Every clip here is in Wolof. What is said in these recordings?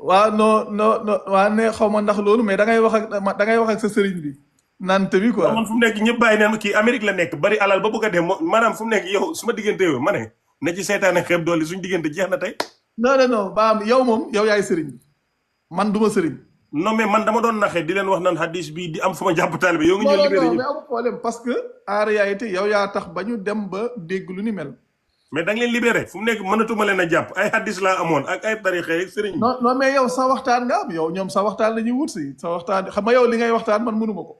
waa non waa ne xaw ma ndax loolu mais da ngay wax ak da ngay wax ak sa sëriñ bi nante bi quoi. man fu mu nekk ñëpp bàyyi neen kii Amérique la nekk bari alal ba bëgg a dem maanaam fu mu nekk yow su ma diggante yow ma ne na ci seytaane xeeb doole suñu diggante jeex na tey. non baam yow moom yow yaay sëriñ bi man duma sëriñ. non mais man dama doon naxee di leen wax naan hadis bi di am fu ma jàpp taalibe yow nga ñëw libéré mais amul problème parce que en réalité yow yaa tax ba ñu dem ba dégg lu ni mel. mais da nga leen libéré fu mu nekk mënatuma leen a jàpp ay hadis laa amoon ak ay tarixe ak sëriñ. non mais yow sa waxtaan nga am yow ñoom sa waxtaan la ñuy wut si sa waxtaan xam nga yow li ngay waxtaan man mënuma ko.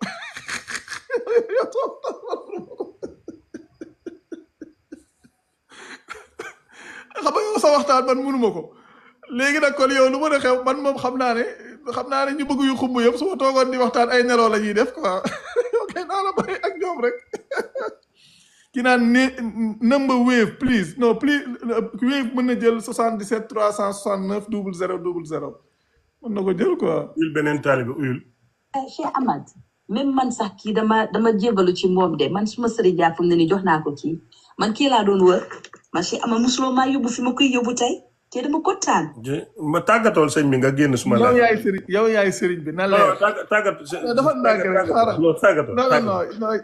xam nga yow sa waxtaan man mënuma ko léegi nag kon yow lu mën a xew man moom xam naa ne ñu bëgg yu xumb yëpp su ma toogoon di waxtaan ay nelaw la ñuy def quoi yow kay naa la bàyyi ak ñoom rek. ki naan number wave please non please wave mën na jël 77 369 00 00 mën na ko jël quoi. uyul beneen taalibe uyul. Cheikh Ahmad même man sax kii dama jébalu ci moom de man suma sëriñ jaa fu mu ne ni jox naa ko kii man kii laa doon wër man Cheikh Ahmad musuloo maa yóbbu fi ma koy yóbbu tey te dama kontaan. ma tàggatool sëñ bi nga génn suma la. yow yaay sëriñ bi na leer. tàggat dafa ndànk rek xaaral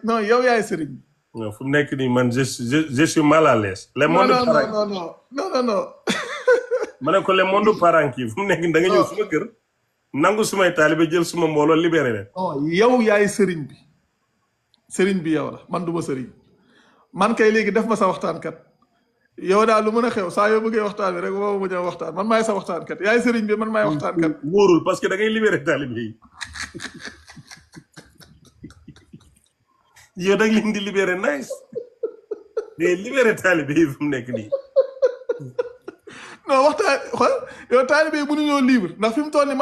non yow yaay sëriñ bi. non fu mu nekk nii man je suis mal à l'aise. les mondes parents non. ma ne ko les mondes parents kii fu mu nekk da nga ñëw suma kër. nangu sumay taalibe jël suma mbooloo libéré leen. non yow yaay sëriñ bi sëriñ bi yow la man du ma sëriñ man kay léegi def ma sa waxtaankat yow daal lu mën a xew saa yoo bëggee waxtaan bi rek woo ma ñëw waxtaan man maay sa waxtaankat yaay sëriñ bi man maay waxtaankat. wóorul parce que da ngay libéré taalibe yi. yow da nga leen di libéré nice mais libéré taalibe yi fu mu nekk nii. non waxtaan xool yow taalibe yi mënuñoo libre ndax fi mu toll nii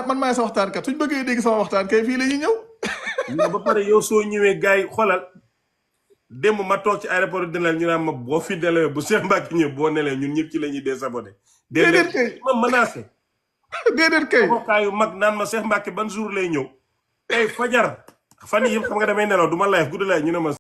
man maay sa waxtaankat suñ bëggee dégg sama waxtaan kay fii la ñuy ñëw. ba pare yow soo ñëwee gars yi xoolal démb ma toog ci aéroport dina ñu naan ma boo fi nelawee bu Cheikh Mbacke ñëw boo nelee ñun ñëpp ci la ñuy désabonné. déedéet kay ma menacé. déedéet kay avocat yu mag naan ma Cheikh Mbacke ban jour lay ñëw. tey fajar fan yii yëpp xam nga damay nelaw du ma live guddi laay ñu ne ma.